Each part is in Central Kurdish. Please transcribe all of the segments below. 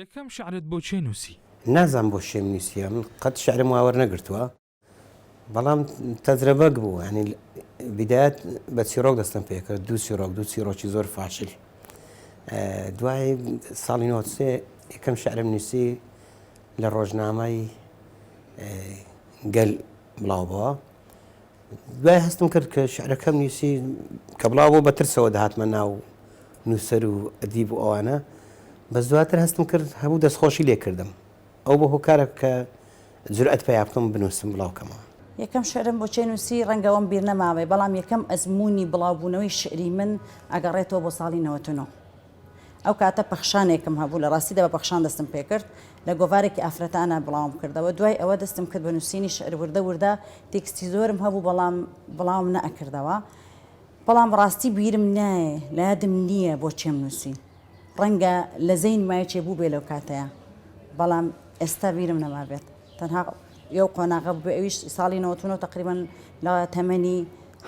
یەکەم شعرت بۆ کێ نووسی؟ نازانم بۆ شێم نووسیە من قەت شعرم وا وەرنەگرتووە بەڵام تەجرەبەک بوو یانی بیدایەت بە چیڕۆک دەستم پێکرد دوو چیڕۆک دوو چیڕۆکی زۆر فاشل دوای ساڵی 93 یەکەم شعرم نووسی لە ڕۆژنامەی گەل بڵاو بووە دوای هەستم کرد کە شعرەکەم نووسی کە بڵاو بۆ بە ترسەوە دەهاتمە ناو نووسەر و ئەدیب و ئەوانە بەس دواتر هەستم کرد هەموو دەستخۆشی لێ کردم ئەو بۆ هۆکارە کە جورئەت پەیا بکەم بنووسم بڵاو کەمەوە. یەکەم شعرم بۆ کێ نووسی ڕەنگە ئەوەم بیر نەمابێ بەڵام یەکەم ئەزموونی بڵاوبوونەوەی شعری من ئەگەڕێتەوە بۆ ساڵی 99 ئەو کاتە پەخشانێکم هەبوو، لە ڕاستیدا بە پەخشان دەستم پێکرد، لە گۆڤارێکی ئافرەتانە بڵاوم کردەوە، دوای ئەوە دەستم کرد بە نووسینی شیعر، وردە وردە تێکستی زۆرم هەبوو، بەڵام بڵاوم نەئەکردەوە، بەڵام ڕاستی بیرم نایێ، لە یادم نییە بۆ چێم نووسی، ڕەنگە لە زەینما یەکێ بووبێ لەو کاتەیا، بەڵام ئێستا بیرم نەمابێت، تەنها یەو قۆناغە بووبێ، ئەویش ساڵی 99 تەقریبەن لە تەمەنی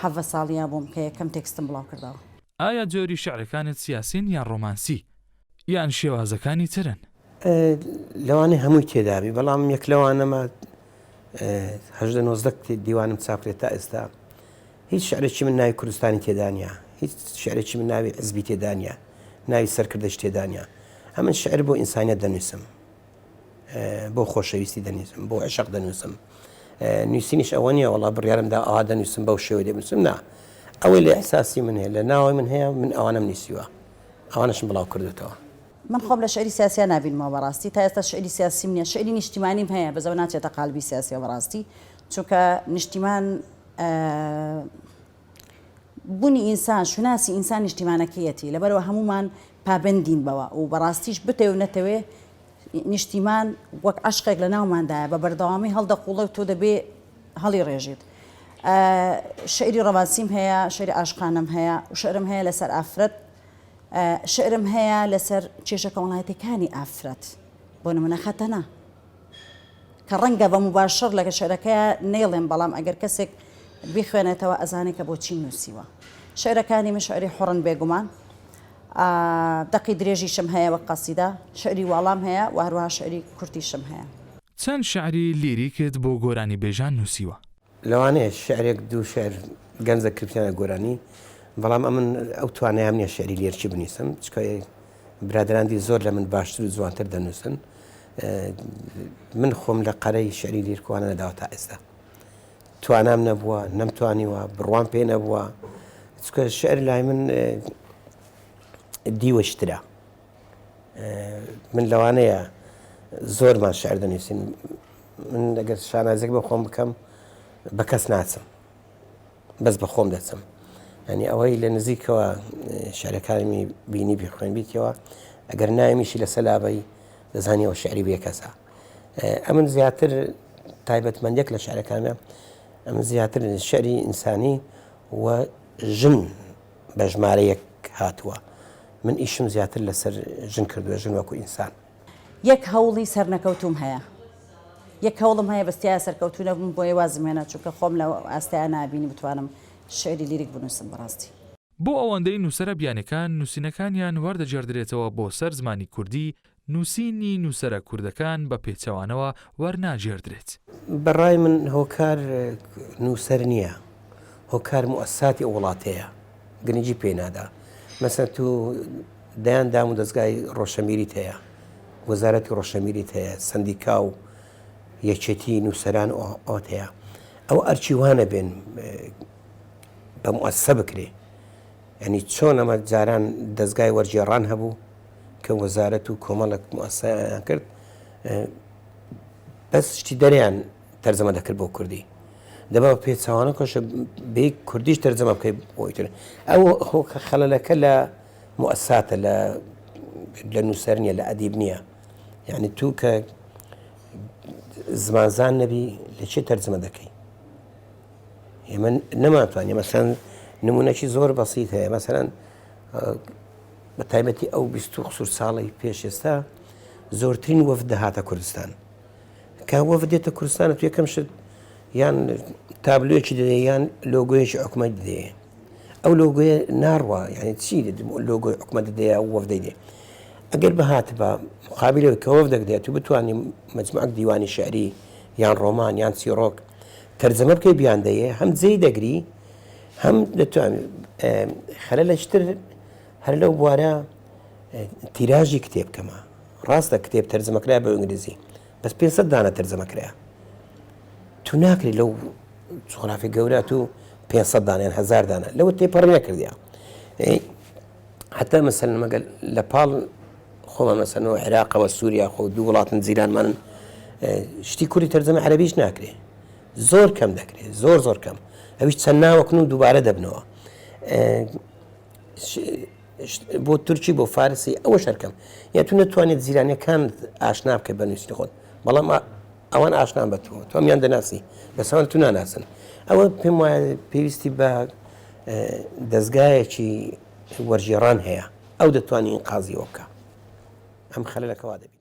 17 ساڵیا بووم کە یەکەم تێکستم بڵاو کردەوە. ئایا جۆری شیعرەکانت سیاسین یان ڕۆمانسی یان شێوازەکانی ترن؟ لەوانەیە هەمووی تێدابی بەڵام یەک لەوانەمە 18 19 دیوانم چاپ کرێت تا ئێستا هیچ شعرێکی من ناوی کوردستانی تێدا نییە هیچ شعرێکی من ناوی حزبی تێدا نییە ناوی سەرکردەش تێدا نییە ئەمن شعر بۆ ئینسانیت دەنووسم بۆ خۆشەویستی دەنووسم بۆ عشق دەنووسم نووسینیش ئەوە نییە وەڵا بڕیارم دا ئەوا دەنووسم بەو شێوەی دەنووسم نا ئەوەی لە ئیحساسی من هەیە لە ناوەوەی من هەیە من ئەوانەم نووسیوە ئەوانەشم بڵاو کردوێتەوە. من خۆم لە شعری سیاسیا نابینمەوە بەڕاستی تا ئێستا شعری سیاسیم نیە شعری نیشتیمانیم هەیە بەس ئەوە ناچێتە قالبی سیاسیەوە بەڕاستی چونکە نیشتیمان بونی ئینسان شوناسی ئینسان نیشتیمانەکەیەتی لەبەرئەوە هەموومان پابەندین بەوە و بەڕاستیش بتەوێ و نەتەوێ نیشتیمان وەک عەشقێک لە ناوماندایە بە بەردەوامی هەڵدەقوڵێ و تۆ دەبێ هەڵی ڕێژیت. شعری ڕەوانسیم هەیە، شعری عاشقانەم هەیە و شعرم هەیە لەسەر ئافرەت، شعرم هەیە لەسەر کێشە کۆمەڵایەتیەکانی ئافرەت، بۆ نمونە خەتەنە. کە ڕەنگە بە موباشەر لەگە شعرەکەیا نەیڵێم بەڵام ئەگەر کەسێک بیخوێنێتەوە ئەزانێ کە بۆچیم نووسیوە. شعرەکانی من شعری حوڕن بێگومان. دەقی درێژیشم هەیە وەک قەسیدە، شعری واڵام هەیە و هەروەها شعری کورتیشم هەیە. چەند شعری لیریکت بۆ گۆرانیبێژان نووسیوە؟ لەوانەیە شعرێک دوو شعر گەنجە کردبێتە گۆرانی بەڵام ئەمن ئەو توانایەم نییە شعری لیرکی بنووسم چونکە برادەران دی زۆر لە من باشتر و جوانتر دەنووسن من خۆم لە قەرەی شعری لیرکوانە نەداوە تا ئێستا توانام نەبووە نەمتوانیوە بڕوام پێ نەبووە چونکە شعر لای من دیوەشترە من لەوانەیە زۆرمان شعر دەنووسین من ئەگەر شانازێک بە خۆم بکەم بە کەس ناچم بەس بە خۆم دەچم ینی ئەوەی لە نزیکەوە شعرەکانمی بینی بیخوێنبیتەوە ئەگەر ناویشی لە سەلابەی دەزانیەوە شعری بێکەسە ئەمن زیاتر تایبەتمەندێک لە شعرەکانە ئەمن زیاتر شعری ئینسانی و ژن بە ژمارە یەک هاتووە من ئیشم زیاتر لەسەر ژن کردووە ژن وەکو ئینسان. یەک هەوڵی سەرنەکەوتووم هەیە یەک هەوڵم هەیە بەس تیایا سەرکەوتوو نەبووم بۆیە وازم هێنا چونکە خۆم لەو ئاستەیا نابینی بتوانم شیعری لیریک بنووسم بەڕاستی. بۆ ئەوەندەی نووسەرە بیانیەکان نووسینەکانیان وەردەگێڕدرێتەوە بۆ سەر زمانی کوردی، نووسینی نووسەرە کوردەکان بە پێچەوانەوە وەرناگێڕدرێت. بە ڕای من هۆکار نووسەر نییە، هۆکار موئەسساتی ئەو وڵاتەیە گرنگی پێ نادا. مەسەلەن تو دەیان دام و دەزگای ڕۆشەنبیریت هەیە، وەزارەتی ڕۆشەنبیریت هەیە، سەندیکا و یەکێتی نووسەران و ئەوەت هەیە. ئەوە ئەرکی وانە بێن بە موئەسسە بکرێ. یانی چۆن ئەمە جاران دەزگای وەرگێڕان هەبوو کە وەزارەت و کۆمەڵێک موئەسسەیان کرد بەس شتی دەریان تەرجەمە دەکرد بۆ کوردی دەبا پێچەوانە کۆشە بێ کوردیش تەرجەمە بکەی بۆی تر ئەو هۆکە خەلەلەکە لە موئەسساتە لە لە نووسەر نییە لە ئەدیب نییە یعنی تو کە زمانزان نەبی لە چێ تەرجمە دەکەی ئێمە نەمانتوانی مەسەن نمونەکی زۆر بەسیت هەیە مەسەرەن بە تایبەتی ئەو 20 قسوور ساڵی پێش ئێستا زۆرترین وەفد دەهاتە کوردستان کە وەفد دێتە کوردستان تو یەکەم شت یان تابلۆیەکی دەدەێ یان لۆگۆیەکی حکومەت دەدەێ ئەو لۆگۆیە ناڕوا یعنی چی لۆگۆی حکومەت دەدەێ ئەو وەفدەی دێ. ئەگەر بهاتبا مقابل ئەوەی کە وەفدێک دێت و بتوانی مەجموعەک دیوانی شعری یان ڕۆمان یان چیڕۆک تەرجەمە بکەی بیاندەیێ هەم جێی دەگری هەم دەتوان خەلەلەشتر هەر لەو بوارە تیراژی کتێب کەمە ڕاستە کتێب تەرجەمە کرا بە ئینگلیزی بەس 500 دانە تەرجەمە کرا تو ناکری لەو جوغرافی گەورە تو 500 دانە یان هزار دانە لەوە تێپەڕ نەکردیا حتا مەسەلەن مەگەر لە پاڵ خۆمان مەسەلەن عێراقەوە سووریا خۆ دوو وڵاتن جیرانمانن شتی کوردی تەرجەمە عەرەبیش ناکرێ زۆر کەم دەکرێت زۆر زۆر کەم ئەویش چەند ناوەکن و دووبارە دەبنەوە بۆ تورکی بۆ فارسی ئەوە شەرکەم یا تو نەتوانێت زیرانەکان ئاشنا بکە بە نووسری خۆت بەڵام ئەوان ئاشنان بە تۆ تۆمیان دەناسی بەسەوان تو ناناسن ئەوە پێم وایە پێویستی بە دەزگایەکی وەرگێڕان هەیە ئەو دەتوانێت ئینقازی ئەوە بکا ئەم خەلەلەکە وا دەبینم.